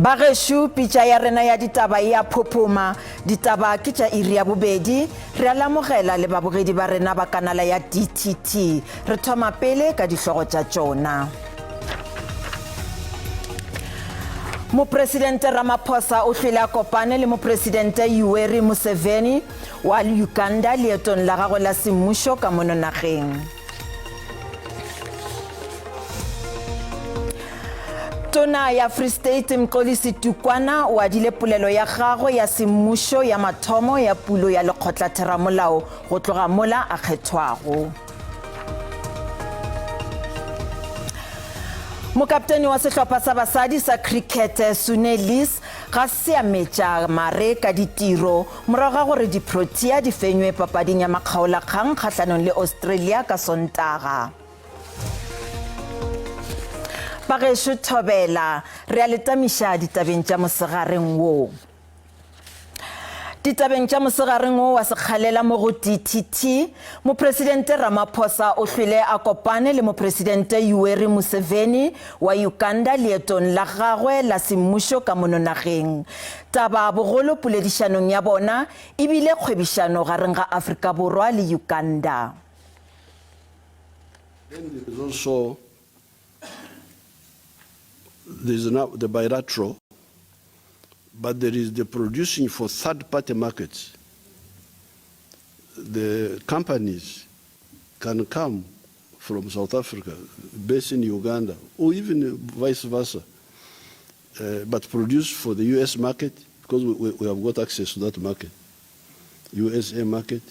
Bagešo, pitša ya rena ya ditaba e a phophoma. Ditaba ke tša iri ya bobedi. Re a le amogela le babogedi ba rena ba kanala ya DTT. Re thoma pele ka dihlogo tša tšona. Mopresidente Ramaphosa o hlwele a kopane le Mopresidente Yoweri Museveni wa Uganda leetong la gagwe la semmušo ka mono nageng. Tona ya Free State Mxolisi Tukwana o adile polelo ya gagwe ya semmušo ya mathomo ya pulo ya lekgotlatheramolao go tloga mola a kgethwago. Mokaptene wa sehlopha sa basadi sa khrikhethe Sune Lees ga se a metša mare ka ditiro morago ga gore di-Protea di fenywe papading ya makgaolakgang kgahlanong le Australia ka Sontaga. Bagešo thobela, re a le tamiša ditabeng tša mosegareng wo. Ditabeng tša mosegareng wo wa sekgalela mo go DTT, Mopresidente Ramaphosa o hlwele a kopane le Mopresidente Yoweri Museveni wa Uganda leetong la gagwe la semmušo ka mono nageng. Taba bogolo poledišanong ya bona e bile kgwebišano gareng ga Afrika Borwa le Uganda. Then there is also there is now the bilateral, but there is the producing for third party markets. The companies can come from South Africa, based in Uganda, or even vice versa, uh, but produce for the US market because we, we, we have got access to that market, USA market,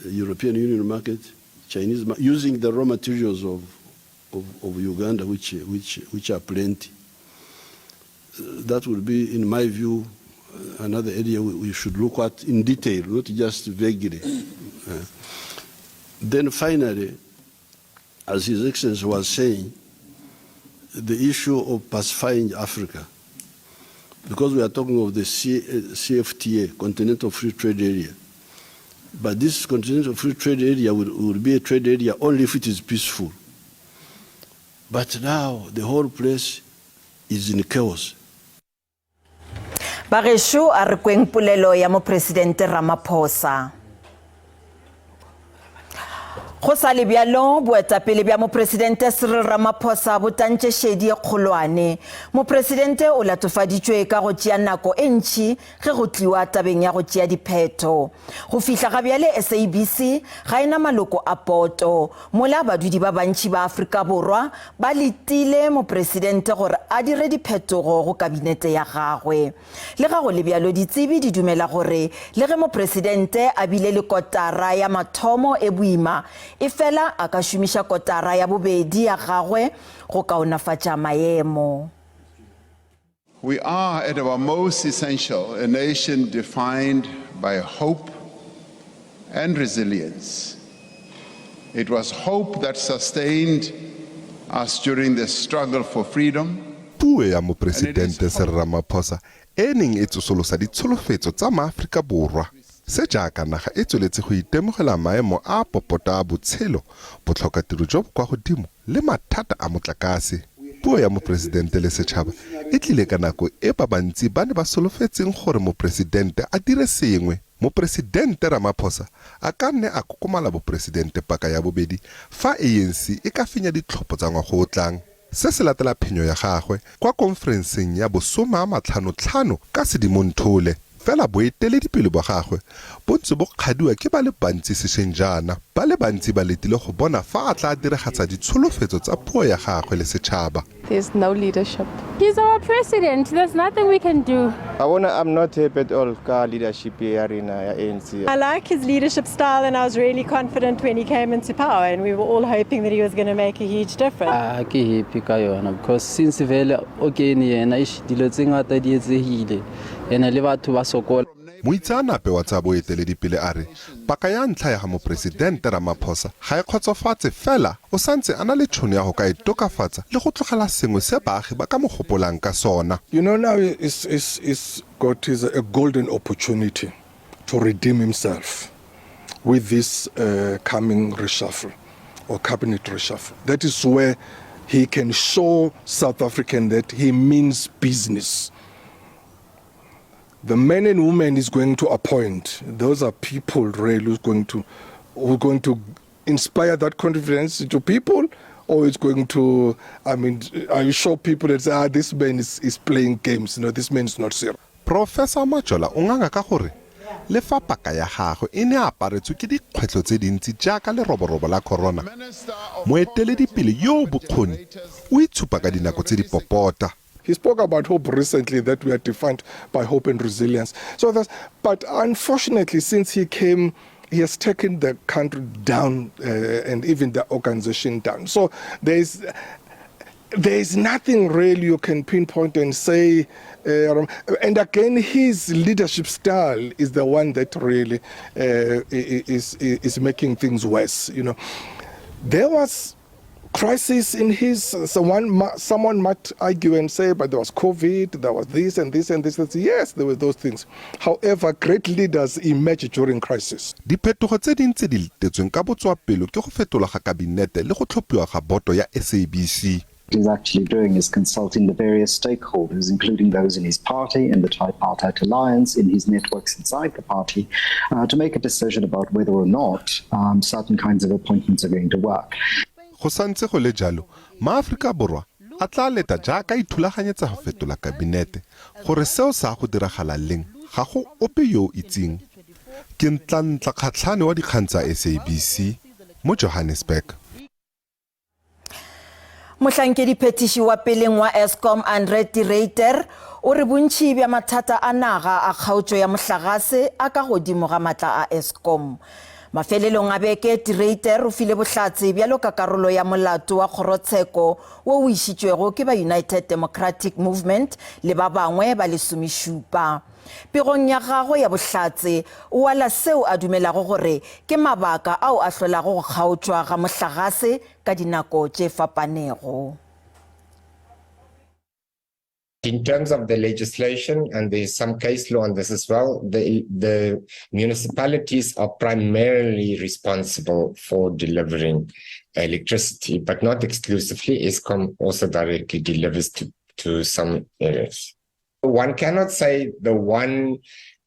European Union market, Chinese market, using the raw materials of, of, of Uganda, which, which, which are plenty. That will be, in my view, another area we, we should look at in detail, not just vaguely. Uh, then finally, as His Excellency was saying, the issue of pacifying Africa, because we are talking of the C CFTA, Continental Free Trade Area. But this Continental Free Trade Area will, will be a trade area only if it is peaceful. But now the whole place is in chaos. Bagešo a re kweng polelo ya Mopresidente Ramaphosa. Go sa le bjalo, boetapele bja Mopresidente Cyril Ramaphosa bo tantše šedi e kgolwane. Mopresidente o latofaditšwe ka go tšea nako e ntši ge go tliwa tabeng ya go tšea diphetho. Go fihla ga bjale SABC ga e na maloko a poto, mola badudi ba bantši ba Afrika Borwa ba letile mopresidente gore a dire diphetogo go kabinete ya gagwe. Lega go le bjalo, ditsebi di dumela gore le ge mopresidente a bile le kotara ya mathomo e boima, efela a ka šomiša kotara ya bobedi ya gagwe go kaonafatša maemo. We are at our most essential a nation defined by hope and resilience. It was hope that sustained us during the struggle for freedom. Puo ya Mopresidente Cyril Ramaphosa e e neng e tsosolosa ditsholofetso tsa maAforika Borwa se jaaka naga e tsweletse go itemogela maemo a a popota a botshelo, botlhokatiro jo bo kwa godimo le mathata a motlakase. Puo ya Mopresidente le setšhaba e tlile ka nako e ba bantsi ba ne ba solofetseng gore Mopresidente a dire sengwe. Mopresidente Ramaphosa a ka nne a kokomala bopresidente paka ya bobedi fa ANC e ka fenya ditlhopho tsa ngwaga o tlang. Se se latela phenyo ya gagwe kwa konferenseng ya bosomeamatlhanotlhano ka Sedimonthole. Fela boeteledipele bwa gagwe bo ntse bo kgadiwa ke ba le bantsi sešeng jaana. Ba le bantsi ba letile go bona fa a tla diragatsa ditsholofetso tsa puo ya gagwe le setšhaba. There's no leadership. He's our president, there's nothing we can do. Wa bona I'm not happy at all ka leadership ye ya rena ya ANC. I like his leadership style and I was really confident when he came into power and we were all hoping that he was gonna make a huge difference. Ha ke happy ka yona because since vele o kene yena eish dilo tse ngata di etsehile ene le batho ba sokola. Moitseanape wa tsa boeteledipele a re paka ya ntlha ya ga Mopresidente Ramaphosa ga e kgotsofatse fela o santse a na le tšhono ya go ka e tokafatsa le go tlogela sengwe se baagi ba ka mo gopolang ka sona. You know now he's, he's, he's got his, a golden opportunity to redeem himself with this uh, coming reshuffle or cabinet reshuffle. That is where he can show South African that he means business. The men and women he's going to appoint, those are people really who's going to, who are going to inspire that confidence to people, or it's going to, I mean, are you sure people that say, ah, this man is, is playing games, you know, this man is not serious. Professor Majola o nganga ka gore le fa paka ya gagwe e ne e aparetswe ke dikgwetlho tse dintsi jaaka leroborobo la corona, moeteledipele yo o bokgoni o itshupa ka dinako tse di popota. He spoke about hope recently, that we are defined by hope and resilience. So that's, but unfortunately, since he came, he has taken the country down uh, and even the organization down. So there's there is nothing really you can pinpoint and say. Uh, and again, his leadership style is the one that really uh, is, is making things worse. You know, there was crisis in his someone someone might argue and say but there was covid there was this and this and this yes there were those things however great leaders emerge during crisis Diphetogo tse ding tse di letetsweng ka botswapelo ke go fetolwa ga Kabinete le go tlhophiwa ga Boto ya SABC. Is actually doing is consulting the various stakeholders, including those in his party, in the tripartite alliance, in his networks inside the party, uh, to make a decision about whether or not um, certain kinds of appointments are going to work. Go santse go le jalo, maAforika Borwa a tla leta jaaka ithulaganyetsa go fetola Kabinete. Gore seo sa go diragala leng ga go ope yo o itseng. Ke Ntlantla Kgatlhane wa dikgang tsa SABC mo Johannesburg. Mohlankediphethiši wa peleng wa Eskom Andre de Ruyter o re bontši bja mathata a naga a kgaotšo ya mohlagase a ka godimo ga matla a Eskom. Mafelelong a beke, de Ruyter o file bohlatse bjalo ka karolo ya molato wa kgorotsheko wo o išitšwego ke ba United Democratic Movement le ba bangwe ba lesomešupa. Pegong ya gagwe ya bohlatse, o ala seo a dumelago gore ke mabaka ao a hlolago go kgaotšwa ga mohlagase ka dinako tše fapanego. In terms of the legislation, and there's some case law on this as well, the, the municipalities are primarily responsible for delivering electricity, but not exclusively. Eskom also directly delivers to, to some areas. One cannot say the one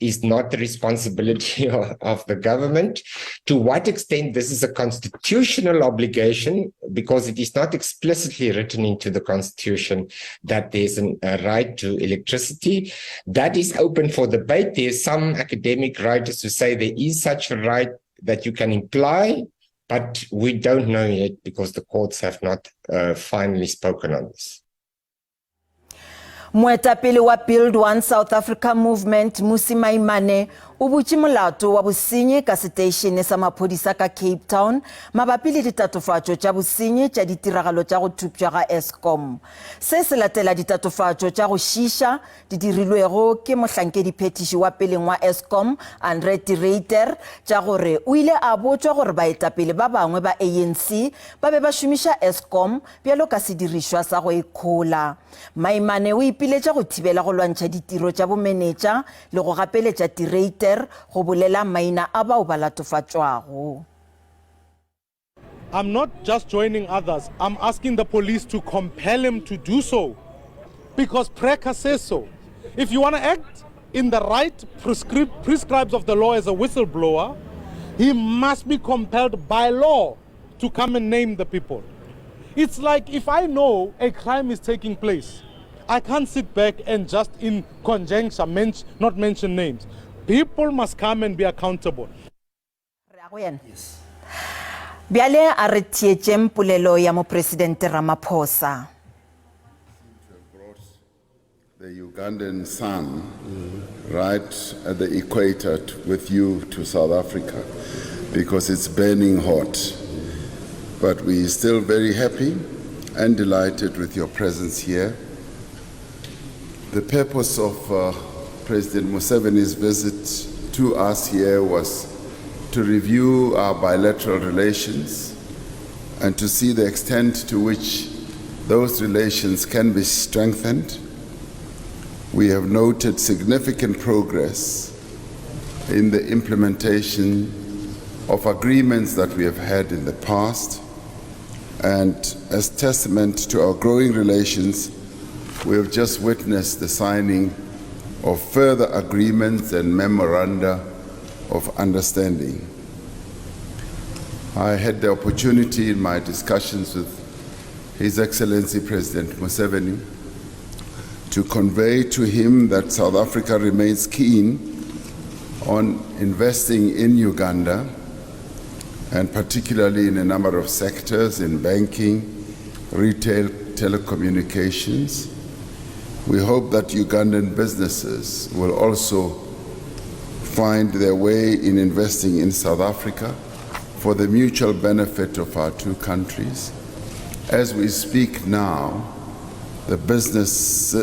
is not the responsibility of the government. To what extent this is a constitutional obligation, because it is not explicitly written into the constitution that there's an, a right to electricity, that is open for debate. There's some academic writers who say there is such a right that you can imply, but we don't know yet because the courts have not uh, finally spoken on this. Moetapele wa Build One South Africa Movement Mmusi Maimane o butše molato wa bosenyi ka seteišene sa maphodisa ka Cape Town mabapi le ditatofatšo tša bosenyi tša ditiragalo tša go thupša ga Eskom. Se se latela ditatofatšo tša go šiiša di dirilwego ke mohlankediphethiši wa peleng wa Eskom Andre de Ruyter tša gore o ile a botšwa gore baetapele ba bangwe ba ANC ba be ba šomiša Eskom bjalo ka sedirišwa sa go ikhola. Maimane o ipiletša go thibela go lwantšha ditiro tša bomenetša le go gapeletša Tireiter go bolela maina a bao ba latofatšwago. I'm not just joining others, I'm asking the police to compel him to do so because PRECA says so. If you want to act in the right prescribes of the law as a whistleblower, he must be compelled by law to come and name the people. It's like if I know a crime is taking place, I can't sit back and just in conjuncture men not mention names. People must come and be accountable. Re ya go yena. Bjale a re theetšeng polelo ya Mopresidente Ramaphosa. The Ugandan sun right at the equator with you to South Africa because it's burning hot. But we're still very happy and delighted with your presence here. The purpose of uh, President Museveni's visit to us here was to review our bilateral relations and to see the extent to which those relations can be strengthened. We have noted significant progress in the implementation of agreements that we have had in the past. And as testament to our growing relations, we have just witnessed the signing of further agreements and memoranda of understanding. I had the opportunity in my discussions with His Excellency President Museveni to convey to him that South Africa remains keen on investing in Uganda and particularly in a number of sectors in banking, retail, telecommunications. We hope that Ugandan businesses will also find their way in investing in South Africa for the mutual benefit of our two countries. As we speak now, the business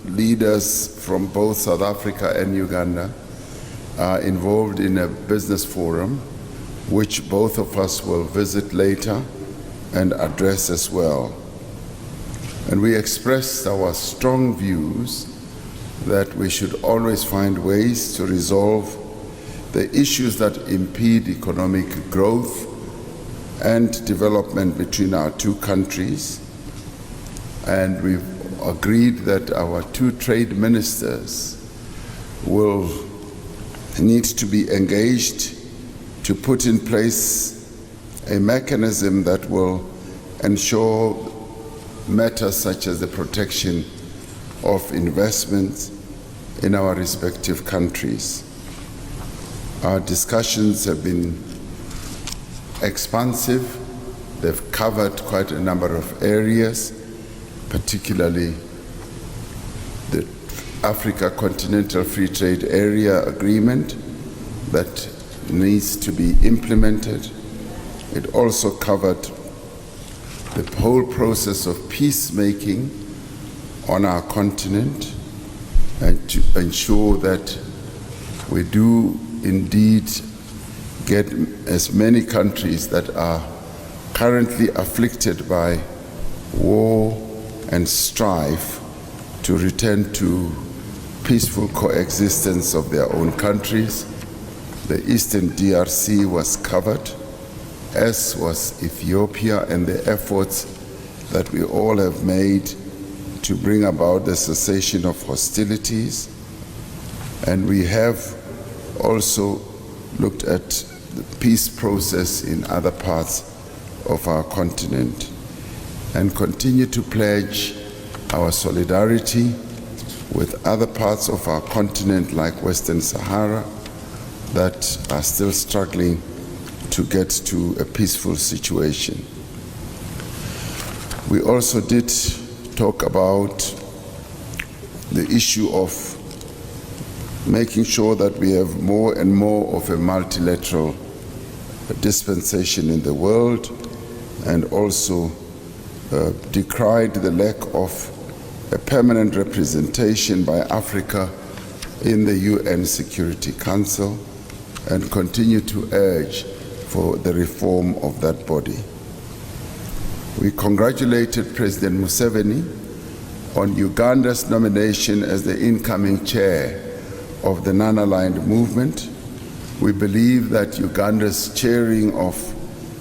leaders from both South Africa and Uganda are involved in a business forum, which both of us will visit later and address as well. And we expressed our strong views that we should always find ways to resolve the issues that impede economic growth and development between our two countries. And we've agreed that our two trade ministers will need to be engaged to put in place a mechanism that will ensure matters such as the protection of investments in our respective countries. Our discussions have been expansive. They've covered quite a number of areas, particularly the Africa Continental Free Trade Area Agreement that needs to be implemented. It also covered the whole process of peacemaking on our continent and to ensure that we do indeed get as many countries that are currently afflicted by war and strife to return to peaceful coexistence of their own countries. The Eastern DRC was covered, as was Ethiopia, and the efforts that we all have made to bring about the cessation of hostilities. And we have also looked at the peace process in other parts of our continent and continue to pledge our solidarity with other parts of our continent like Western Sahara that are still struggling to get to a peaceful situation. We also did talk about the issue of making sure that we have more and more of a multilateral dispensation in the world, and also uh, decried the lack of a permanent representation by Africa in the UN Security Council and continue to urge for the reform of that body. We congratulated President Museveni on Uganda's nomination as the incoming chair of the Non Aligned Movement. We believe that Uganda's chairing of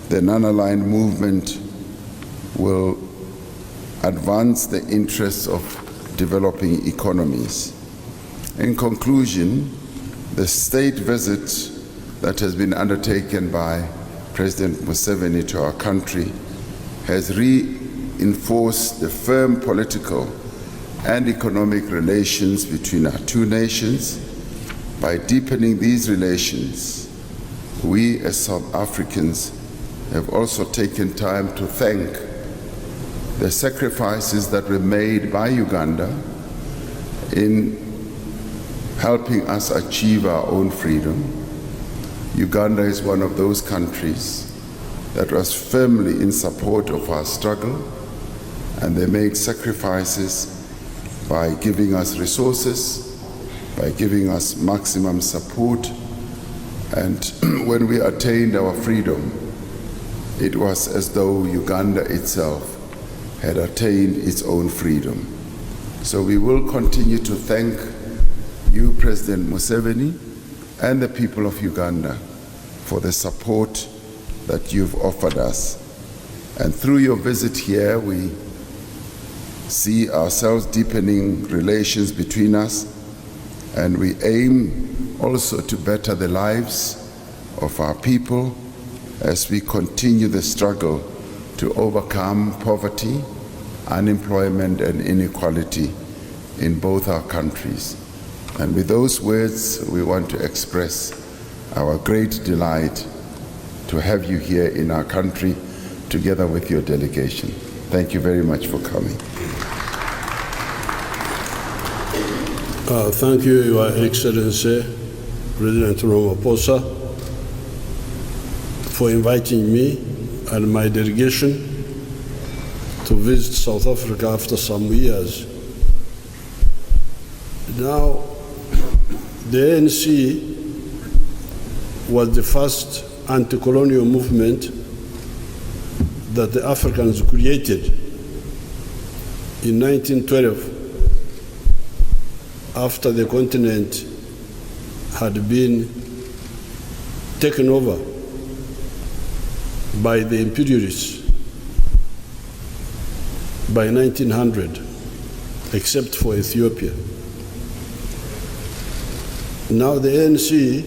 the Non Aligned Movement will advance the interests of developing economies. In conclusion, the state visit that has been undertaken by President Museveni to our country has reinforced the firm political and economic relations between our two nations. By deepening these relations, we as South Africans have also taken time to thank the sacrifices that were made by Uganda in helping us achieve our own freedom. Uganda is one of those countries that was firmly in support of our struggle, and they made sacrifices by giving us resources, by giving us maximum support. And when we attained our freedom, it was as though Uganda itself had attained its own freedom. So we will continue to thank you, President Museveni, and the people of Uganda for the support that you've offered us. And through your visit here, we see ourselves deepening relations between us. And we aim also to better the lives of our people as we continue the struggle to overcome poverty, unemployment, and inequality in both our countries. And with those words, we want to express our great delight to have you here in our country together with your delegation. Thank you very much for coming. Uh, thank you, Your Excellency, President Ramaphosa, for inviting me and my delegation to visit South Africa after some years. Now, the ANC was the first anti colonial movement that the Africans created in 1912 after the continent had been taken over by the imperialists by 1900, except for Ethiopia. Now the ANC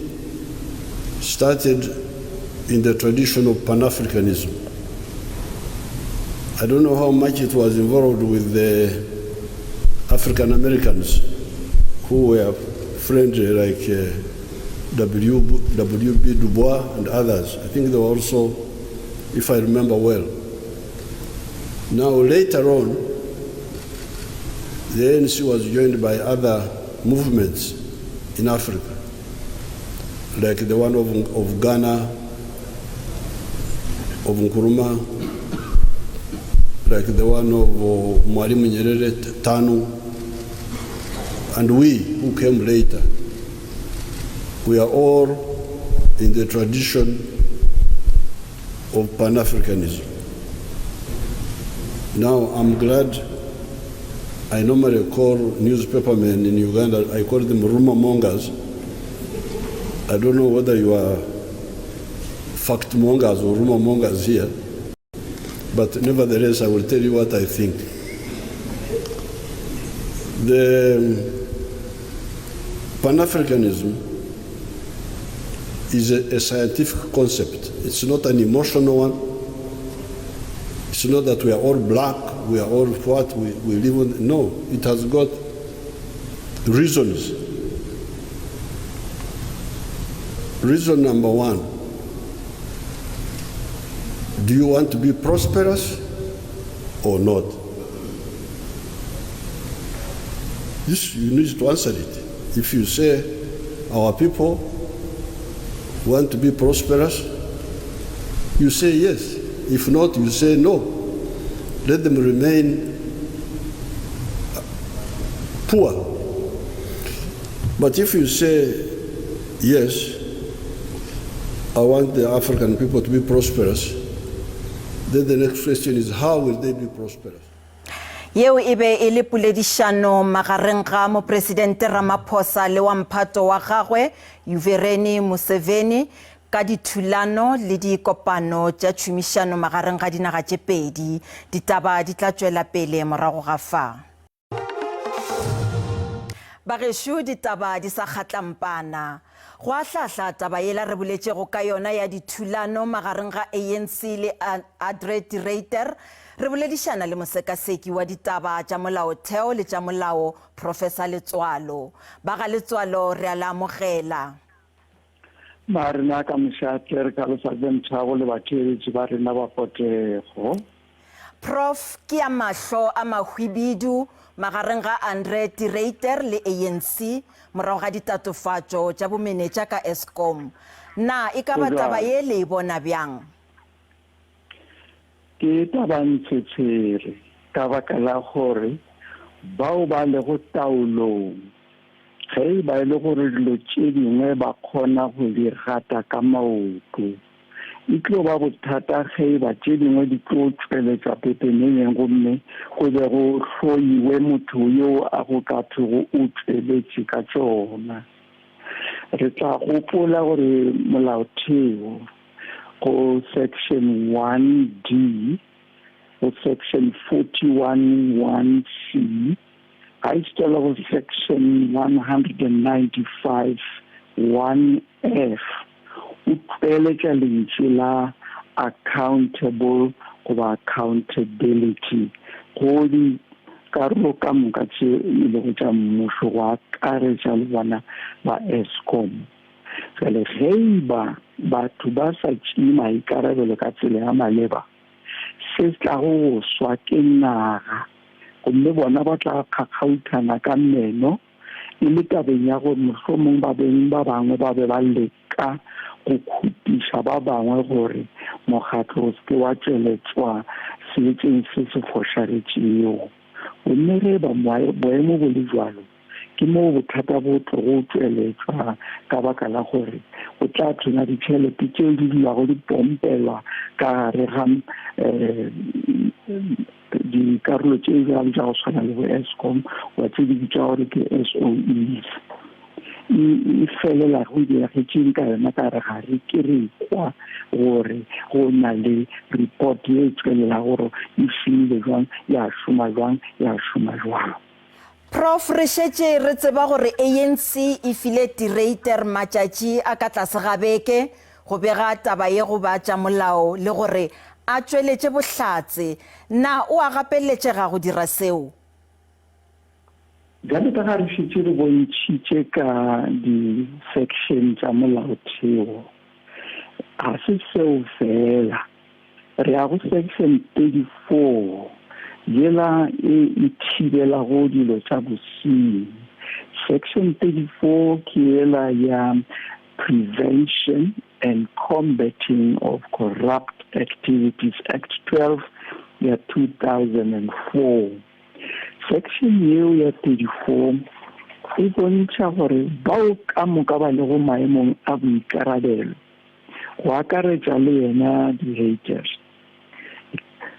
started in the tradition of Pan Africanism. I don't know how much it was involved with the African Americans who were friendly, like uh, W. B. Du Bois and others. I think they were also, if I remember well. Now, later on, the ANC was joined by other movements in Africa, like the one of, of Ghana, of Nkrumah, like the one of uh, Mwalimu Nyerere, TANU, and we who came later. We are all in the tradition of Pan Africanism. Now, I'm glad I normally call newspapermen in Uganda, I call them rumor mongers. I don't know whether you are fact mongers or rumor mongers here, but nevertheless, I will tell you what I think. The Pan Africanism is a, a scientific concept. It's not an emotional one. It's not that we are all black, we are all what, we, we live on. No, it has got reasons. Reason number one do you want to be prosperous or not? This, you need to answer it. If you say our people want to be prosperous, you say yes. If not, you say no. Let them remain uh, poor. But if you say yes, I want the African people to be prosperous, then the next question is how will they be prosperous? Yeo e be e le poledišano magareng ga Mopresidente Ramaphosa le wa mphato wa gagwe Yvereni Museveni ka dithulano le dikopano tša tšhomišano magareng ga dinaga tše pedi. Ditaba di tla tšwela pele morago ga fa. Bagešo ditaba di sa kgatlampana. Go ahlaahla taba yela re boletšego ka yona ya dithulano magareng ga ANC le Adre de Ruyter, re boledišana le mosekaseki wa ditaba tša molaotheo le tša molao Professor Letswalo. Ba ga Letswalo re a le amogela. Ba rena ka mošate re ka losa tse mpshago le batheeletši ba rena ba potego. Prof. Ke ya mahlo a mahwibidu magareng ga Andre de Ruyter le ANC morago ga ditatofatšo tša bomenetša ka Eskom. Na e ka ba taba ye le e bona bjang? Ke taba ntshetshere ka baka la gore bao ba lego taolong Ge e ba e le gore dilo tše dingwe ba kgona go di gata ka maoto, e tlo ba bothata ge e ba tše dingwe di tlo tšweletšwa pepeneneng gomme go be go hloiwe motho yo a go ka thwego o tšweletše ka tšona. Re tla gopola gore Molaotheo go Section 1 D go Section 41 1 C. Ga ešita le go Section 195 1 F o tšweletša lentšu la accountable goba accountability go dikarolo ka moka tše e lego tša mmušo go akaretša le bona ba Eskom. Bjale ge e ba batho ba sa tšee maikarabelo ka tsela ya maleba, se tlago go swa ke naga gomme bona ba tla kgakgauthana ka meno e le tabeng ya gore mohlomong ba beng ba bangwe ba be ba leka go khutiša ba bangwe gore mokgatlo o se ke wa tšweletšwa seetšeng se se fošagetšego. Gomme ge e ba boemo bo le bjalo, Ke moo bothata bo tlogo tšweletšwa ka baka la gore go tla thwena ditšhelete tšeo di dulago di pompelwa ka gare ga um dikarolo tše bjalo tša go swana le bo Eskom goba tše di bitšwa gore ke SOEs e felela go diragetšeng ka yona ka re ga re ke re kwa gore go na le report ye e tšwelelago gore e šomile jwang ya šoma jwang ya šoma jwang. Prof. Re šetše re tseba gore ANC e file De Ruyter matšatši a ka tlase ga beke go bega taba ye go ba tša molao le gore a tšweletše bohlatse. Na o a gapeletšega go dira seo? Bjale ka ga re šetše re bontšhitše ka di-section tša molaotheo, ga se seo feela. Re ya go Section 34, yela e e thibelago dilo tša bosenyi. Section 34 ke yela ya Prevention and Combating of Corrupt Activities Act 12 ya 2004. Section yeo ya 34 e bontšha gore bao ka moka ba lego maemong a boikarabelo go akaretša le yena di-haters.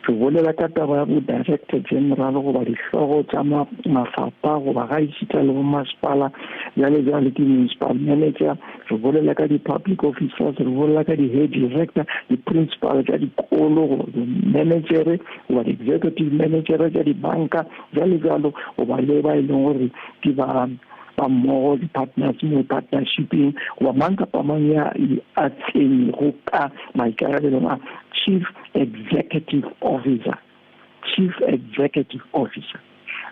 Re bolela ka taba ya bo-director general goba dihlogo tša mafapha goba ga ešita le bomasepala bjale bjale ke municipal manager. Re bolela ka di-public officers, re bolela ka di-head director, di-principal tša dikolo goba di-managere goba di-executive manager tša dibanka bjale bjalo goba le ba e leng gore ke ba ba mmogo di-partners mo partnershipeng goba mang kapa mang ya a tsenego ka maikarabelong a chief executive officer chief executive officer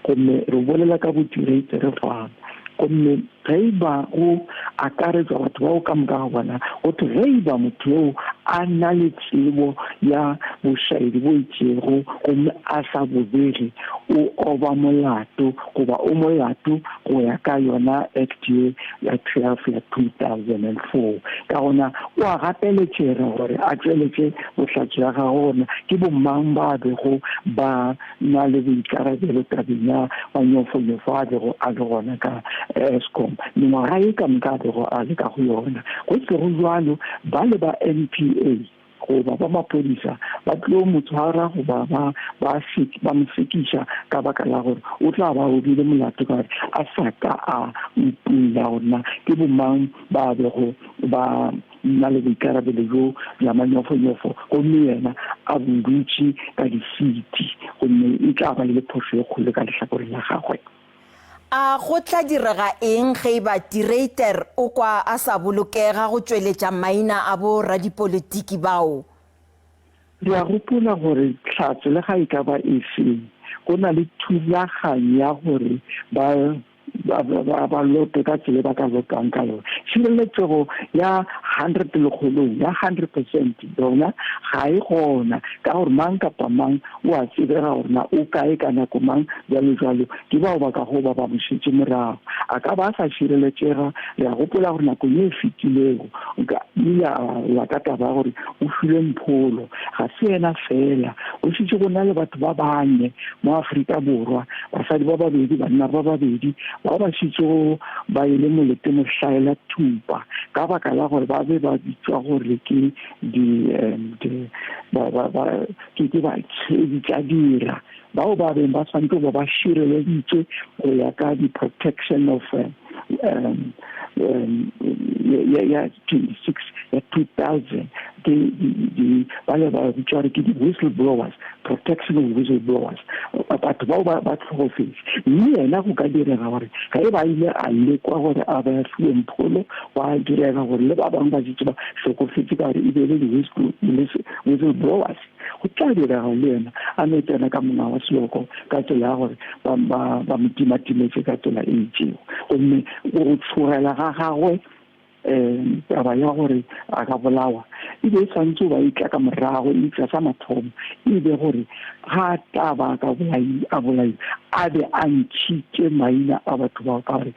gomme re bolela ka botiretere fa gomme ge e ba go akaretšwa batho bao ka moka ga bona go thwe ge e ba motho eo a na le tsebo ya bošaedi bo itšego gomme a sa bo bege o oba molato goba o molato go ya ka yona Act ye ya 12 ya 2004. Ka gona o a gapeletšega gore a tšweletše bohlatse bja gagwe gore ke bomang ba bego ba na le boikarabelo tabeng ya manyofonyofo a bego a le gona ka Eskom mengwaga ye ka moka a bego a le ka go yona. Go sego bjalo, bale ba NPA goba ba maphodisa ba tlo mo tshwara goba ba ba ba mo sekiša ka baka la gore o tla ba o bile molato ka gore a sa ka a utolla gore na ke bomang ba bego ba na le boikarabelo bjo bja manyofonyofo gomme yena a bo dutše ka disiti gomme e tla ba e le phošo e kgolo ka lehlakoreng la gagwe. A go tla direga eng ge e ba De Ruyter o kwa a sa bolokega go tšweletša maina a bo radipolitiki bao? Re a gopola gore hlatse le ga e ka ba efe, go na le thulaganyo ya gore ba ba, ba, ba lote ka tsela e ba ka lotang ka yona. Tšhireletšego ya 100 lekgolong, ya 100 percent yona ga e gona, ka gore mang kapa mang o a tsebega gore na o kae ka nako mang, bjalo bjalo. Ke bao ba kago ba ba mo šetše morago. A ka ba a sa šireletšega. Re a gopola gore nakong ye e fetilego o ile a lla ka taba ya gore o filwe mpholo. Ga se yena feela, go šetše go na le batho ba bane mo Afrika Borwa, basadi ba babedi, banna ba babedi, bao ba šetšego ba ile molete mohlaela thupa ka baka la gore ba be ba bitšwa gore ke di, di, ba, ba, ba, ke ke batšhebi tša dira bao ba beng ba swanetše go ba ba šireleditšwe go ya ka di-protection of um, um, ya 26 ya 2000 ke ba le ba bitšwa gore ke di-whistle blowers protection of whistle blowers batho bao ba tlhokofetse mme yena go ka direga gore ga e ba ile a lekwa gore a ba fiwe mpholo wa direga gore le ba bangwe ba šetše ba hlokofetse ka gore e be le di-whistle blowers go tla direga le yena a no tsena ka monga wa seloko ka tsela ya gore ba mo timatimetse ka tsela e itšego gomme go tshogela ga gagwe um taba ya gore a ka bolawa e be e swantse ba e tla ka morago eupša sa mathomo e be gore ga tla ba ka bolai a bolai a be a ntšhitše maina a batho bao ka gore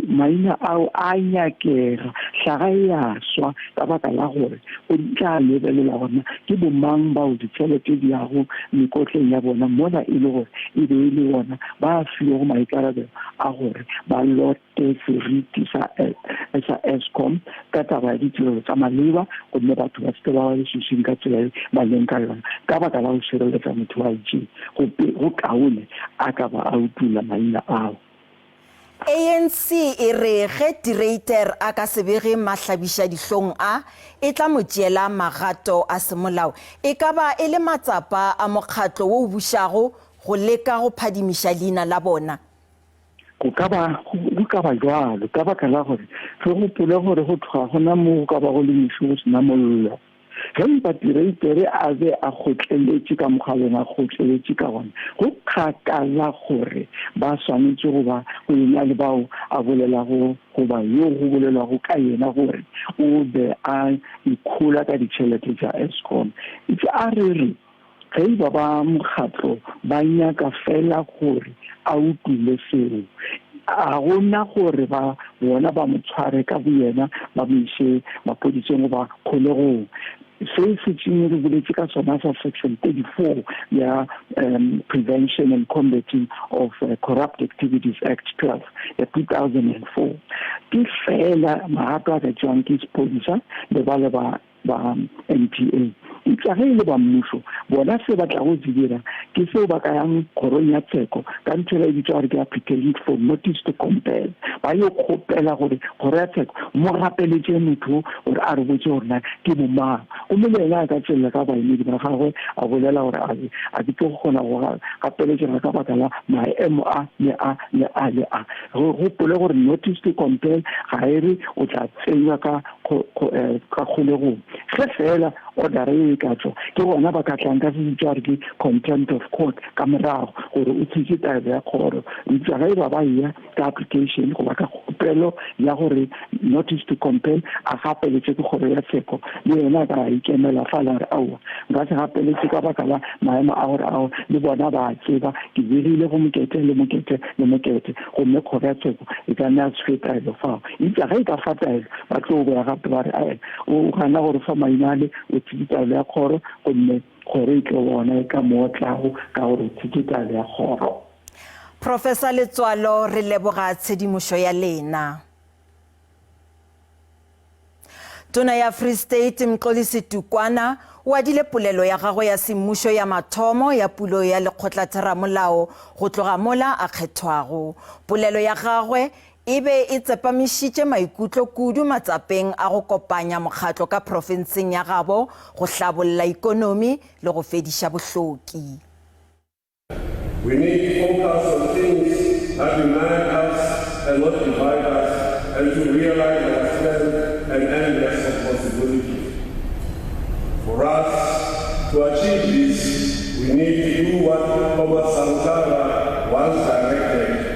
maina ao a nyakega hlaga e a swa ka baka la gore o tla lebelela gona ke bomang bao ditšhelete di yago mekotleng ya bona mola e le gore e be e le bona ba filego maikarabelo a gore ba lote seriti sa sa Eskom ka taba ya ditirelo tsa maleba gomme batho ba seke ba ba leswiswing ka tsela e ba leng ka yona ka baka la go šireletsa motho wa itseng go kaone a ka ba a utolla maina ao. ANC e re ge De Ruyter a ka se bege mahlabišadihlong a, e tla mo tšeela magato a semolao. E ka ba e le matsapa a mokgatlo wo o bušago go leka go phadimiša leina la bona. Go ka ba, go ka ba bjalo, ka baka la gore re gopole gore go tloga gona mo go ka bago le muši go se na mollo. Ge e ba Tireitere a be a kgotleletše ka mokgwa a beng a kgotleletše ka gona, go kgakala gore ba swanetše go ba go ena le bao a bolelago goba yo go bolelwago ka yena gore o be a ikhola ka ditšhelete tša Eskom. Eupša a re re Ge e ba ba mokgatlo ba nyaka feela gore a utule seo, ga go na gore ba bona ba mo tshware ka boyena ba mo iše maphodiseng goba kgolegong. Se se tšeng re boletše ka sona sa Section 34 ya um, Prevention and Combating of uh, Corrupt Activities Act 12 ya 2004 ke feela magato a ka tšewang ke sephodisa le ba le ba ba NPA. Eupša ge e le ba mmušo, bona se ba tlago se dira ke seo ba ka yang kgorong ya tsheko ka ntho e ba e bitša gore ke application for notice to compel. Ba yo kgopela gore kgoro ya tsheko mo gapeletše motho gore a re botše gore na ke bomang. Gomme le yena a ka tšwelela ka baemedi ba gagwe a bolela gore a a ke tlo kgona go gapeletšega ka baka la maemo a le a le a le a. Re gopole gore notice to compel ga e re o tla tsenywa ka eh, ka kgolegong ge fela ordera e ka tswa ke gona ba ka tlang ka se bitsa gore ke contempt of court ka morago gore o tshetse taelo ya kgoro eupša ge e ba ba eya ka application goba ka kgopelo ya gore notice to compel a gapeletše ke kgoro ya tsheko le yena a ka ikemela fa la re aowa nka se gapeletše ka baka la maemo a gore ao le bona ba tseba ke begile go mokete le mokete le mokete gomme kgoro ya tsheko e ka nna ya se fe taelo fao Eupša ge e ka fa taelo, ba tlo boya gape ba re, Ae, o gana go re fa maina ale, o tshetse taelo ya kgoro, gomme kgoro e tlo bona e ka mo otlago ka gore o tshetse taelo ya kgoro. Professor Letswalo, re leboga tshedimošo ya lena. Tona ya Free State Mxolisi Tukwana o adile polelo ya gagwe ya semmušo ya mathomo ya pulo ya lekgotlatheramolao go tloga mola a kgethwago. Polelo ya gagwe E be e tsepamišitše maikutlo kudu matsapeng a go kopanya mokgatlo ka profenseng ya gabo go hlabolla ikonomi le go fediša bohloki. We need to focus on things that unite us and not divide us and to realize our strength and endless of possibilities. For us to achieve this, we need to do what Thomas Sankara once directed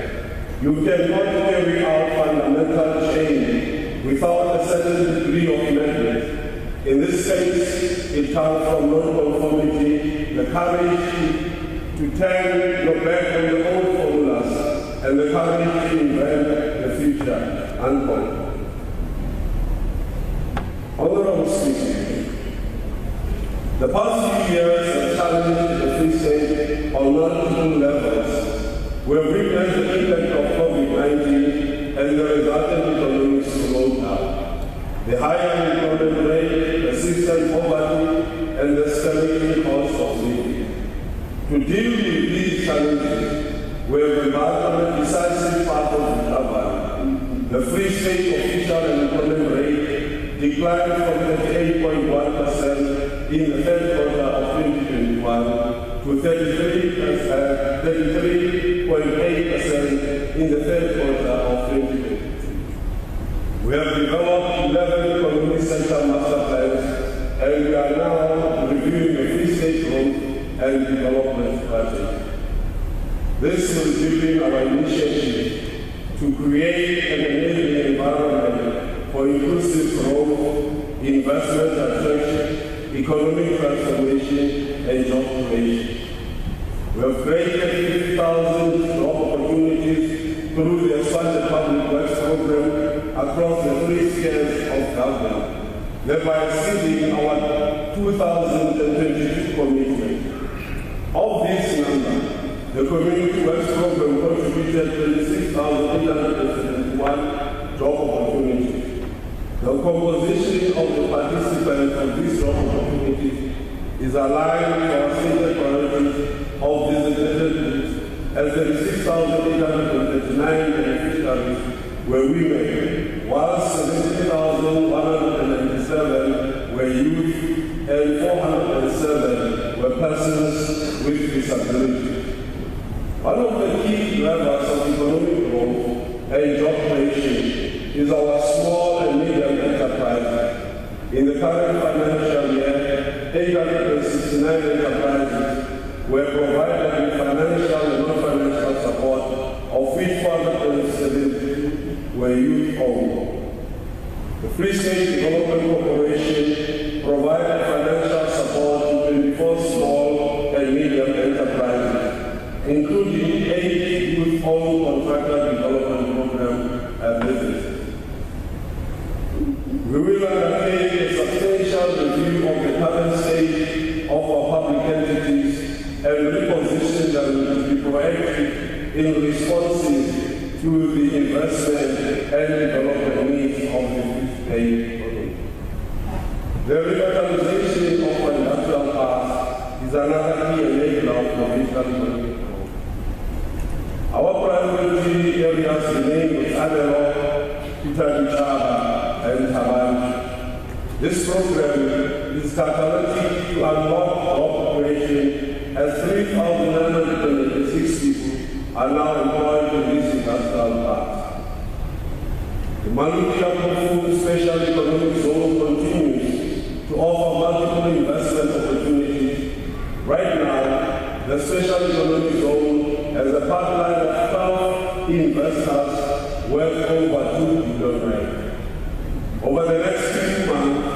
You cannot carry out fundamental change without a certain degree of madness. In this case, it comes from non-conformity, the courage to turn your back on the old formulas, and the courage to invent the future. Unquote. Honorable Speaker, the past few years have challenged the Free State on multiple levels. We have witnessed the impact of COVID-19 and the resultant economic slowdown, the high unemployment rate, persistent poverty, and the escalating cost of living. To deal with these challenges, we have embarked on a decisive path of recovery. The Free State official unemployment rate declined from 38.1% in the third quarter of 2021 to 33.8% in the third quarter of 2022. We have developed 11 community center master plans and we are now reviewing the Free State Growth and Development Strategy. This will deepen our initiative to create an enabling environment for inclusive growth, investment attraction, economic transformation, and job creation. We have created 50,000 job opportunities through the expanded public works program across the three spheres of government, thereby exceeding our 2022 commitment. Of this number, the Community Works Program contributed 26,871 job opportunities. The composition of the participants of these job opportunities is aligned to our stated priorities of designated groups, as 36,839 beneficiaries were women, while 70,197 were youth and 407 were persons with disabilities. One of the key drivers of economic growth and job creation is our small and medium enterprises. In the current financial year, 869 enterprises were provided with financial and non-financial support, of which 472 were youth-owned. The Free State Development Corporation provided financial support to 24 small and medium enterprises, including 8 youth-owned contractor development program businesses. We will undertake a substantial review of the current state of our public entities and reposition them to be proactive in responsive to the investment and development needs of the Free State economy. The revitalization of industrial parks is another key enabler of provincial economic growth. Our priority areas remain Botshabelo, Phuthaditjhaba, and Thaba Nchu. This program is catalytic to unlock job creation, as 3,986 people are now employed in these industrial parks. The Maluti-a-Phofung Special Economic Zone continues to offer multiple investment opportunities. Right now, the Special Economic Zone has a pipeline of 12 investors worth over 2 billion rand. Over the next few months,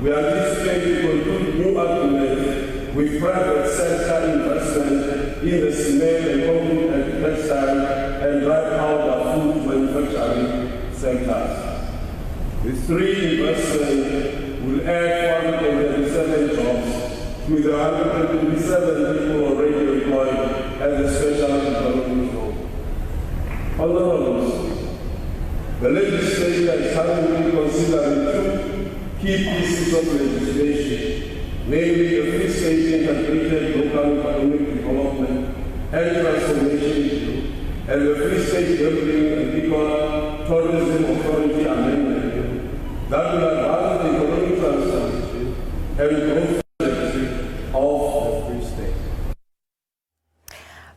we anticipate to conclude new agreements with private sector investment in the cement and concrete and textile and dry powder food manufacturing sectors. The three investments will add 437 jobs to the 127 people already employed at the Special Economic Zone. Honorables, the legislature is currently considering two key pieces of legislation, namely the Free State Integrated Local Economic Development and Transformation Bill and the Free State Gambling and Liquor Tourism Authority Amendment Bill that will advance the economic transformation and growth trajectory of the Free State.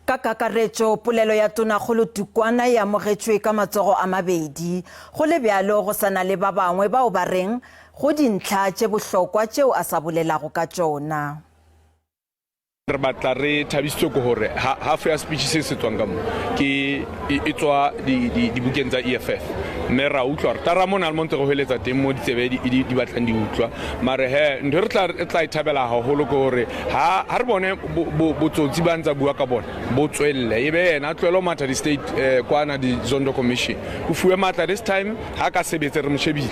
Ka kakaretšo, polelo ya Tonakgolo Tukwana e amogetšwe ka matsogo a mabedi. Go le bjalo, go sa na le ba bangwe bao ba reng go dintlha tše bohlokwa tšeo a sa bolelago ka tšona. Re batla re thabisitswe ke gore half ya speech se se tswang ka mo ke e tswa dibukeng tsa EFF, mme ra utlwa gore tara mo na le mo ntse go hweletsa teng mo ditsebe di batlang di utlwa. Mare he ntho re tla e thabela haholo ke gore ha re bone botsotsi ba ntsa bua ka bona bo tswelle, e be yena a tlohele ho matha di-state kwana di-Zondo Commission, o fuwe matla this time ha ka sebetse re mo shebile,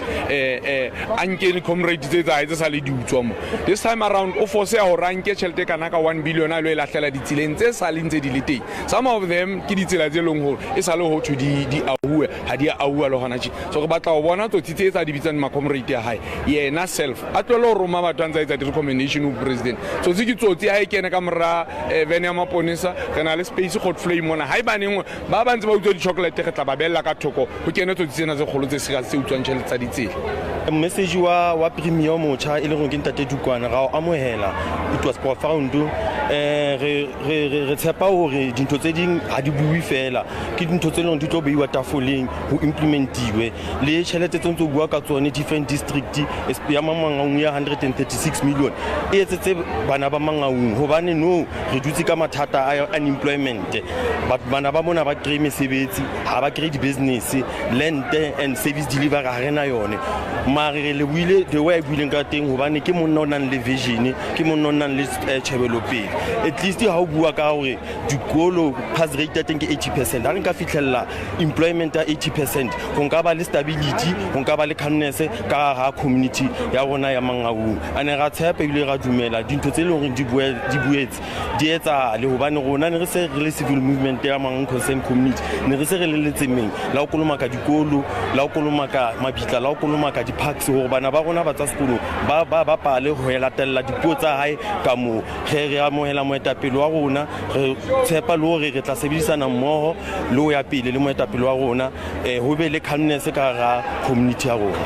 a nke di-comrade tse tsa hae tse sa le di utswa mo. This time around o force ya hore a nke tjhelete kana ka 1 billion a lo e lahlela ditseleng tse sa leng tse di le teng. Some of them ke ditsela tse leng hore e sa le ho thwe di ahuwe. ahuwe ga di a ahuwa le gona tše. So re batla go bona tsotsi tse tsa di bitsang ma-comrade ya gae yena self a tlohele go roma batho a ntse a etsa di-recommendation go president. Tsotsi ke tsotsi ha e kene ka mora eh, vene ya maponesa re na le space Godfrey mona ha e baneng ba ba ntse ba utswa di-chocolate re tla ba beella ka thoko go kene tsotsi tsena tse kgolo tse serious tse utswang tšhelete tsa ditsela. Message wa wa premier o motjha e leng gore ke ntate Dukwana ra o amohela it was profound eh re re re tshepa hore dintho tse ding ha di bue fela ke dintho tse leng di tlo beiwa tafoleng ho implementiwe le tšhelete tse ntse o bua ka tsone different district ya Mangaung ya 136 million e etsetse bana ba Mangaung hobane no re dutse ka mathata a unemployment bana ba mona ba kry mesebetsi ga ba kry di-business land and service delivery ga re na yone mare re leboile the way a buileng ka teng hobane ke monna o nang le vision ke monna o nang le eh, tjhebelopele at least ha o bua ka gore dikolo pass rate ya teng ke 80 percent ha re nka fitlhelela employment ya 80 percent go nka ba le stability go nka ba le calmness ka ga community ya rona ya Mangaung a ne ra tshepa ebile ra dumela dintho tse e leng gore di boetse di etsagale gobane rona ne re se re le civil movement ya Mangaung concern community ne re se re le letsemeng la go kolomaka dikolo la go kolomaka mabitla la go kolomaka di-parks gore bana ba rona ba tsa sekolong ba ba bapale go latelela dipuo tsa gae ka moo ge re amogela moetapele wa rona re tshepa le gore re tla sebedisana mmogo le go ya pele le moetapele wa rona um go be le calmness ka ga community ya rona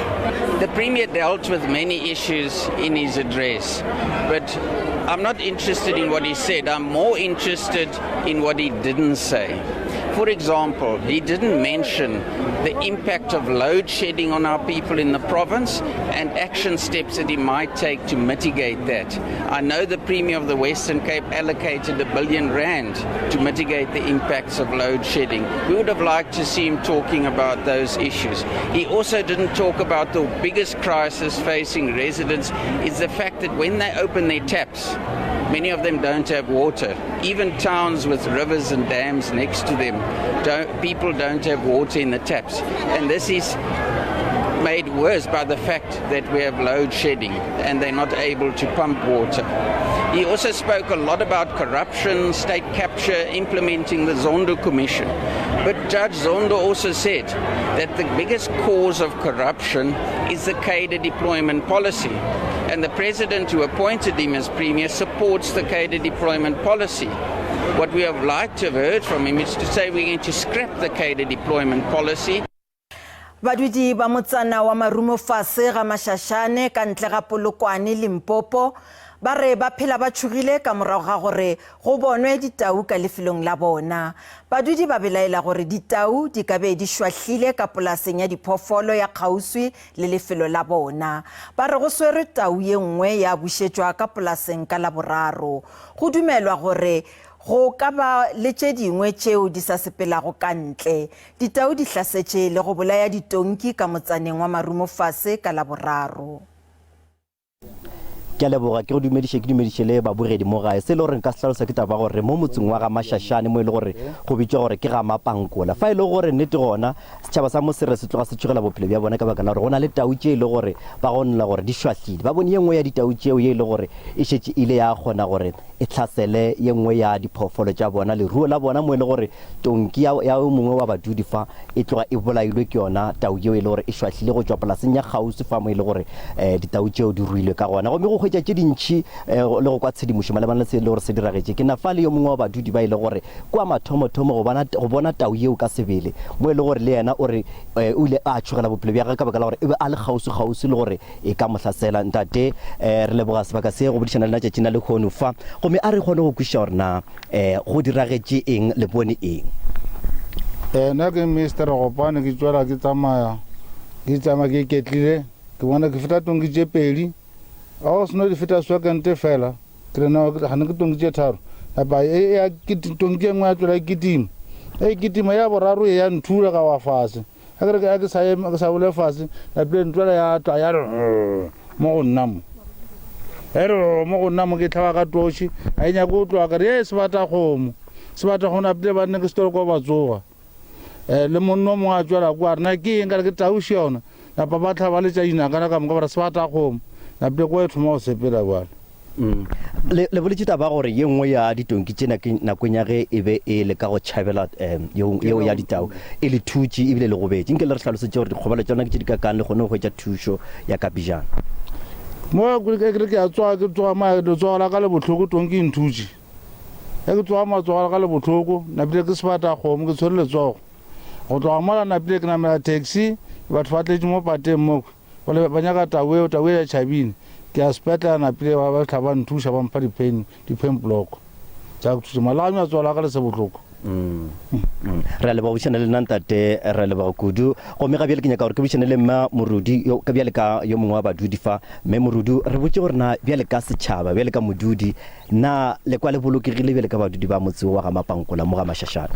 The Premier dealt with many issues in his address, but I'm not interested in what he said. I'm more interested in what he didn't say. For example, he didn't mention the impact of load shedding on our people in the province and action steps that he might take to mitigate that. I know the Premier of the Western Cape allocated a billion rand to mitigate the impacts of load shedding. We would have liked to see him talking about those issues. He also didn't talk about the biggest crisis facing residents is the fact that when they open their taps, many of them don't have water. Even towns with rivers and dams next to them, don't, people don't have water in the taps. And this is made worse by the fact that we have load shedding and they're not able to pump water. He also spoke a lot about corruption, state capture, implementing the Zondo Commission. But Judge Zondo also said that the biggest cause of corruption is the cadre deployment policy. And the president who appointed him as premier supports the cadre deployment policy. What we have liked to have heard from him is to say we're going to scrap the cadre deployment policy. Badudi ba motsana wa Marumofase ga Mashashane ka ntle ga Polokwane, Limpopo, ba re ba phela ba tšhogile ka morago ga gore go bonwe ditau ka lefelong la bona. Badudi ba belaela gore ditau di ka be di šwahlile ka polaseng ya diphoofolo ya kgauswi le lefelo la bona. Ba re go swerwe tau ye nngwe ya bušetšwa ka polaseng ka Laboraro. Go dumelwa gore go ka ba le tše dingwe tšeo di sa sepelago ka ntle. Ditau di hlasetše le go bolaya ditonki ka motsaneng wa Marumofase ka Laboraro. Ke a leboga, ke go dumediše, ke dumediše le babogedi mo gae. Se e le gore nka se hlalosa ke taba ya gore mo motseng wa ga Mashashane mo e le gore go bitšwa gore ke ga Mapankola. Fa e le gore nnete gona setšhaba sa mo se re se tloga se tšhogela bophelo bja bona ka baka la gore go na le tau tše e le gore ba gonela gore di šwahlile. Ba bone ye nngwe ya ditau tšeo ye e le gore e šetše e ile ya kgona gore e hlasele ye nngwe ya diphoofolo tša bona, leruo la bona mo e le gore Tonki ya, ya yo mongwe wa badudi fa e tloga e bolailwe ke yona tau yeo e le gore e šwahlile go tšwa polaseng ya kgauswi fa mo e le gore um ditau tšeo di ruilwe ka gona. Gomme go hwetša tše dintši um le go kwa tshedimošo malebana le se e le gore se diragetše, ke na fa le yo mongwe wa badudi ba e le gore kua mathomothomo go bona, go bona tau yeo ka sebele mo e le gore le yena o re um o ile a tšhogela bophelo bja gagwe ka baka la gore e be a le kgauswi-kgauswi le gore e ka mo hlasela. Ntate, um re leboga sebaka se go bodišana le nna tšatšing la lehono fa. Gomme a re kgone go kwešiša gore na um go diragetše eng, le bone eng. Eh, nna ke Mister Gopane, ke tšwela ke tsamaya, ke tsamaya ke iketlile, ke bona ke feta tonki tše pedi, a go seno di feta sekente fela, ke re no gane ke tonki tše tharo, napa e ya tonki e nngwe ya tšwela e kitima, e kitima ya boraro e ya nthula ka wa fase. A ke re a ke sa eme, ke sa bole fase, napile ntwela ya tla ya re mo go nna mo. E re mo go nna mo ke tlhaba ka toši, a e nyake go tloga ka re e sebata kgomo. Sebata kgomo napile ba nne ke setolo kwa ba tsoga. Eh le monna o mongwe a tšwela kwa re na ke eng ka re ke tauši yona. Napa ba tlhaba le tša dinakana ka moka ba re sebata kgomo. Napile kwa e thoma go sepela bjale. Mm. Le, le boletše taba gore ye nngwe ya ditonki tšena ke nakong ya ge e be e leka go tšhabela um yeo, yeo ya ditau e le thutše ebile le gobetše. Nke le re hlalosetše gore dikgobalo tša lona ke tše di kakang le kgone go hwetša thušo ya ka pejana. Mo ke ke re ke a tsoga ke tsoga ma letsogo la ka le bohloko tonki e nthutše. Ge ke tsoga matsogo la ka le bohloko napile ke sebata kgomo ke tshwere letsogo. Go tloga mola napile ke namela taxi batho ba tletše mo pateng mo Bale ba nyaka tau eo, tau e ya tšhabile. Ke ya sepetlela napile ba ba fihla ba nthuša ba mpha di-pain, di-pain block tša go thuša. Malaganywa a tsogo la ka le se bohloko. Mm. Re a leboga go bušana le nna ntate, re a leboga kudu. Gomme ga bjale ke nyaka gore ke bušane le mma Morudi yo ka bjale ka yo mongwe wa badudi fa. Mme Morudu, re botše gore na bjale ka setšhaba, bjale ka modudi, Na le kwa le bolokegile bjale ka badudi ba motse wo wa ga Mapankola mo ga Mashashane?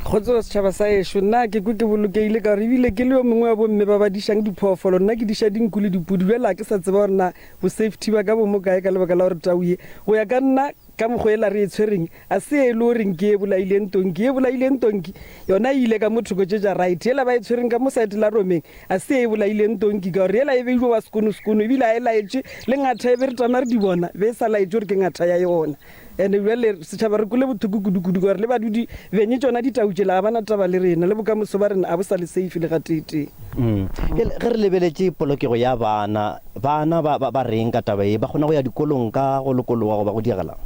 Kgotso setšhaba sa ešo, nna ke kwe ke bolokegile ka gore ebile ke le yo mongwe wa bomme ba ba dišang diphoofolo. Nna ke diša dinku le dipudi, bjale ga ke sa tseba gore na bo-safety ba ka bo mo kae ka lebaka la gore tau ye, go ya ka nna, ka mokgwa ela re e tshwereng, a se ye e le goreng ke ye bolaileng tonki. Ye bolaileng tonki yona e ile ka mo thoko tše tša right, yela ba e tshwereng ka mo side la Romeng, A se ye e bolaileng tonki, ka gore yela e beilwe wa sekonosekono, ebile a e laetše le ngatha e be re tama re di bona, be e sa laetše gore ke ngatha ya yona. And bjale setšhaba re kwele bothoko kudu-kudu, ka gore le badudi benye tšona ditau tšela ga ba na taba le rena, le bokamoso ba rena a bo sa le safe le gateetee. Bjale ge re lebeletše polokego ya bana, bana ba, ba, ba reng ka taba ye? Ba kgona go ya dikolong ka go lokologa goba go diegela?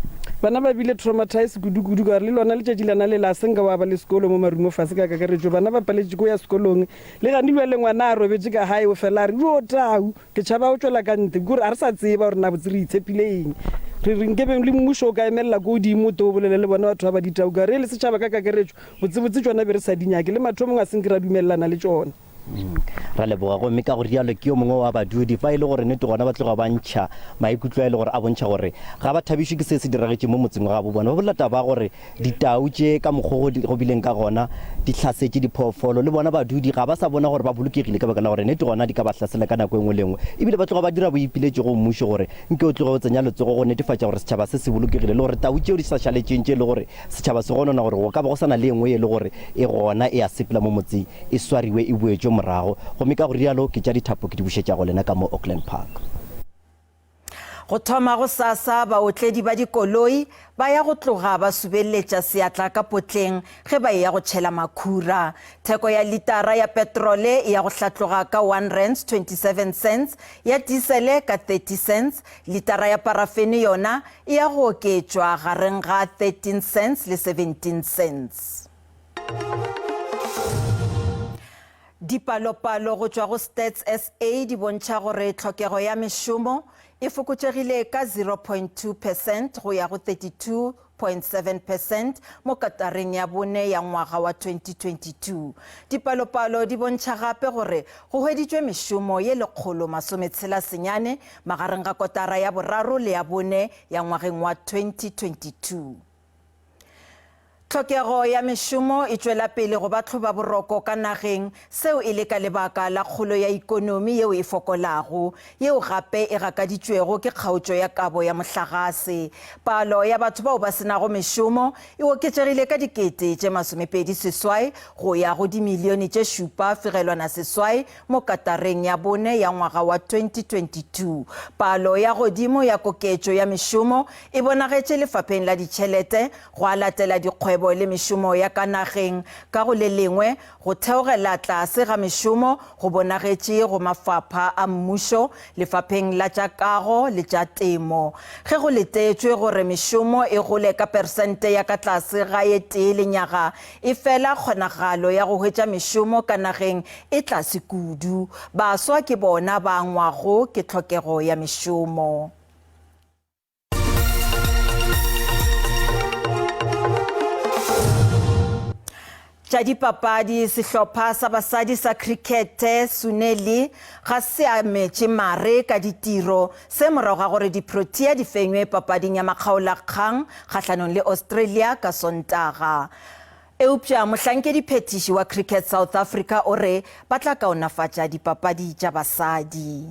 Bana ba bile traumatised kudu-kudu, ka gore le lona letšatši lana lela a se nka wa ba le sekolo mo Marumo fase ka kakaretšo, bana ba paletše ke go ya sekolong. Le gane bjale ngwana a robetše ka gae o fela a re, Yoo tau, ke tšhaba go tšwela ka ntle. Ke gore a re sa tseba gore na botse re itshepile eng. Re re nke beng le mmušo o ka emelela ko godimo o to o bolele le bona batho ba ba ditau ka gore e le setšhaba ka kakaretšo botsebotse tšona be re sa di nyake. Le mathomong a se nke ra dumelelana le tšona. Ra leboga. Gomme ka go rialo ke yo mongwe wa badudi fa e le gore nnete gona ba tloga ba ntšha maikutlo a e le gore a bontšha gore ga ba thabišwe ke se se diragetšeng mo motseng wa gabo bona. Ba bolela taba ya gore Ditau tše ka mokgo go bileng ka gona di hlasetše diphoofolo, le bona badudi ga ba sa bona gore ba bolokegile ka baka la gore nete gona di ka ba hlasela ka nako e nngwe le e nngwe. E bile ba tloga ba dira boipiletšo go mmušo gore nke o tloge o tsenya letsogo go netefatša gore setšhaba se se bolokegile le gore tau tšeo di sa šaletšeng tše e le gore setšhaba se gonona gore go ka ba go sa na le e nngwe e le gore e gona e a sepela mo motseng e swariwe e boetšwe morago. Gomme ka go rialo ke tša dithapo ke di bušetša go lena ka mo Auckland Park. Go thoma gosasa, baotledi ba dikoloi ba ya go tloga ba subeletša seatla ka potleng ge ba eya go tšhela makhura. Theko ya litara ya petrole e ya go hlatloga ka one rands 27 cents, ya tisele ka 30 cents, litara ya parafene yona e ya go oketšwa gareng ga 13 cents le 17 cents. Dipalopalo go tšwa go Stats SA di bontšha gore tlhokego ya mešomo e fokotšegile ka 0.2 percent go ya go 32.7 percent mo katareng ya bone ya ngwaga wa 2022. Dipalopalo di bontšha gape gore go hweditšwe mešomo ye 169 magareng ga kotara ya boraro le ya bone ya ngwageng wa 2022. Tlhokego ya mešomo e tšwela pele go ba tlhobaboroko ka nageng, seo e le ka lebaka la kgolo ya ikonomi yeo e fokolago, yeo gape e gakaditšwego ke kgaotšo ya kabo ya mohlagase. Palo ya batho bao ba se nago mešomo e oketšegile ka dikete tše 28 go ya go dimilione tše 7.8 mo katareng ya bone ya ngwaga wa 2022. Palo ya godimo ya koketšo ya mešomo e bonagetše lefapheng la ditšhelete, gwa latela dikgwebo le mešomo ya ka nageng. Ka go le lengwe, go theogela tlase ga mešomo go bonagetše go mafapha a mmušo, lefapheng la tša kago le tša temo. Ge go letetšwe gore mešomo e gole ka persente ya ka tlase ga ye tee lenyaga, efela kgonagalo ya go hwetša mešomo ka nageng e tlase kudu. Baswa ke bona ba angwago ke tlhokego ya mešomo. Tša dipapadi, Sehlopha sa basadi sa khrikhethe Suneli ga se a metše mare ka ditiro, se morago ga gore di-Protea di fenywe papading ya makgaolakgang kgahlanong le Australia ka Sontaga. Eupša mohlankediphethiši wa Cricket South Africa o re ba tla kaonafatša dipapadi tša basadi.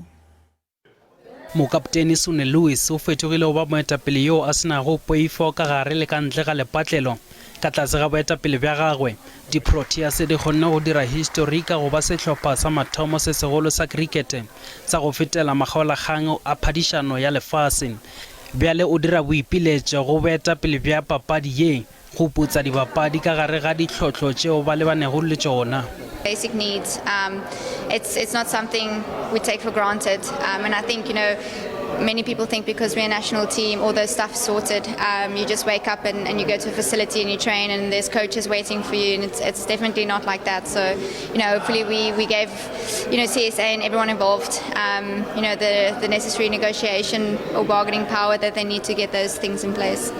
Mokaptene Sune Lewis o fetogile go ba moetapele yo a se nago poifo ka gare le ka ntle ga lepatlelo. Ka tlase ga boetapele bja gagwe, di-Proteas di kgonne go dira histori ka go ba sehlopha sa mathomo se segolo sa krikete sa go fetela makgaolakgang a phadišano ya lefase. Bjale o dira boipiletšo go boetapele bja papadi ye go putsa dibapadi ka gare ga ditlhohlo tšeo ba lebanego le tšona. Basic needs, um, it's, it's not something we take for granted. Um, and I think, you know, many people think because we're a national team, all those stuff sorted. Um, you just wake up and, and you go to a facility and you train and there's coaches waiting for you and it's, it's definitely not like that. So, you know, hopefully we, we gave, you know, CSA and everyone involved, um, you know, the, the necessary negotiation or bargaining power that they need to get those things in place.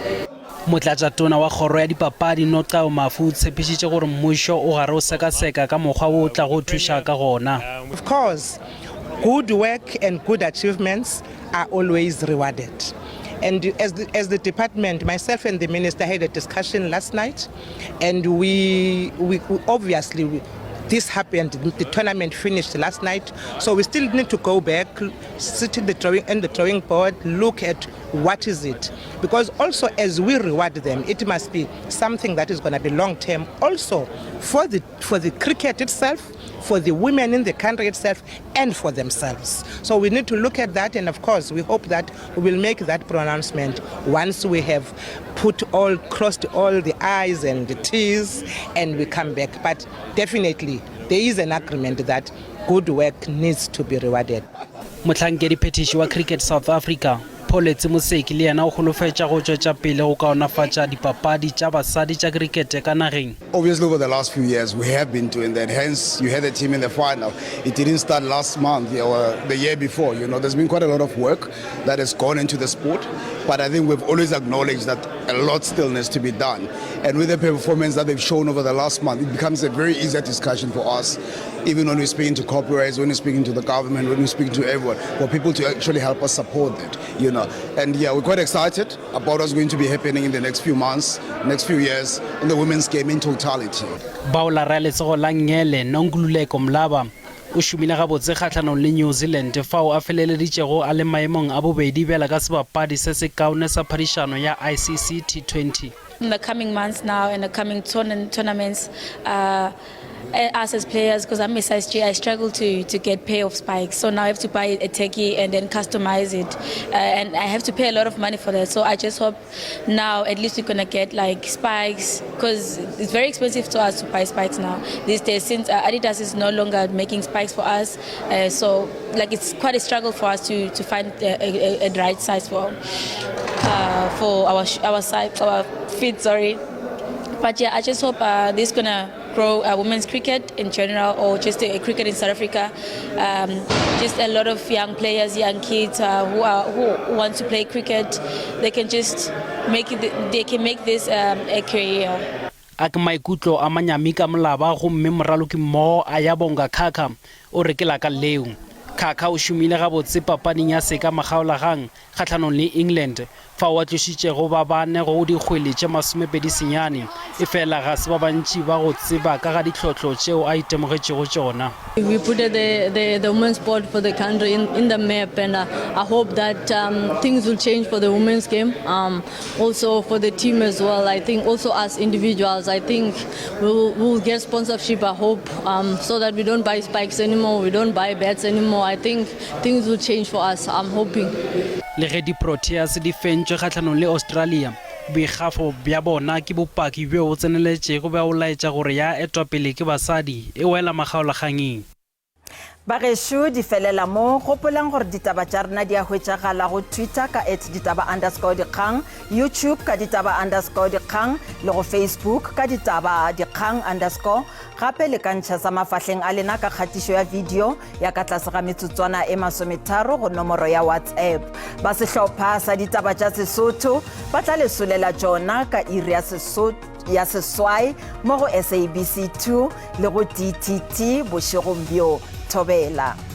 Motlatšatona wa Kgoro ya Dipapadi Nocao Mafu o tshepišitše gore mmušo o gare o sekaseka ka mokgwa wo o tlago thuša ka gona. Of course, good work and good achievements are always rewarded. And as the, as the department, myself and the minister had a discussion last night, and we, we, we obviously we, this happened, the tournament finished last night, so we still need to go back, sit in the drawing, in the drawing board, look at what is it. Because also as we reward them, it must be something that is going to be long term also for the, for the cricket itself, for the women in the country itself, and for themselves. So we need to look at that, and of course, we hope that we will make that pronouncement once we have put all, crossed all the I's and the T's, and we come back. But definitely, there is an agreement that good work needs to be rewarded. Mohlankedi phethiši wa Cricket South Africa, Pholetsi Moseki le yena o holofetša go tšwetša pele go kaonafatša dipapadi tša basadi tša krikete ka nageng. Obviously over the last few years we have been doing that hence you had the team in the final. It didn't start last month or the year before, you know, there's been quite a lot of work that has gone into the sport, but I think we've always acknowledged that a lot still needs to be done. And with the performance that they've shown over the last month, it becomes a very easier discussion for us, even when we're speaking to corporates, when we're speaking to the government, when we're speaking to everyone, for people to actually help us support that, you know. And yeah, we're quite excited about what's going to be happening in the next few months, next few years, in the women's game in totality. Baola ra letsogo la nngele Nonkululeko Mlaba o šomile gabotse kgahlanong le New Zealand fao a feleleditšego a le maemong a bobedi bjala ka sebapadi se se kaone sa phadišano ya ICC T20. In the coming months now and the coming tournaments, uh, eh, us as players, because I'm a size G, I struggle to, to get pair of spikes. So now I have to buy a techie and then customize it. Uh, and I have to pay a lot of money for that. So I just hope now at least we're going to get like spikes, because it's very expensive to us to buy spikes now these days, since uh, Adidas is no longer making spikes for us. Uh, so like it's quite a struggle for us to, to find a, a, a right size for, uh, for our, our, size, our feet, sorry. But yeah, I just hope uh, this is gonna grow uh, women's cricket in general, or just uh, cricket in South Africa. Um, just a lot of young players, young kids uh, who are who want to play cricket, they can just make it, they can make this um, a career. A ke maikutlo a manyami ka molaba gomme moralokimmogo Ayabonga Khakha o re ke la ka leo. Khakha o šomile gabotse papading ya seka makgaolakgang kgahlanong le England fao a tlošitšego ba bane go dikgwele tše 29, efela ga se ba bantši ba go tseba ka ga ditlhohlo tšeo a itemogetšego tšona. We put the, the, the women's sport for the country in, in the map and uh, I hope that um, things will change for the women's game, um, also for the team as well. I think also as individuals, I think we'll, we'll get sponsorship, I hope, um, so that we don't buy spikes anymore, we don't buy bats anymore. I think things will change for us, I'm hoping. Le ge di-Proteas di fentšwe kgahlanong le Australia, boikgafo bja bona ke bopaki bjo bo tseneletšego bja go laetša gore ya etwa pele ke basadi e wela makgaolakgangeng. Bagešo, di felela mo. Gopolang gore ditaba tša rena di a hwetšagala go Twitter ka at ditaba underscore dikgang, YouTube ka ditaba underscore dikgang le go Facebook ka ditaba dikgang underscore. Gape le ka ntšha sa mafahleng a lena ka kgatišo ya video ya ka tlase ga metsotswana e masometharo go nomoro ya WhatsApp. Ba sehlopha sa ditaba tša Sesotho ba tla le solela tšona ka iri ya Sesotho ya seswai mo go SABC 2 le go DTT bošegong bjo. Thobela.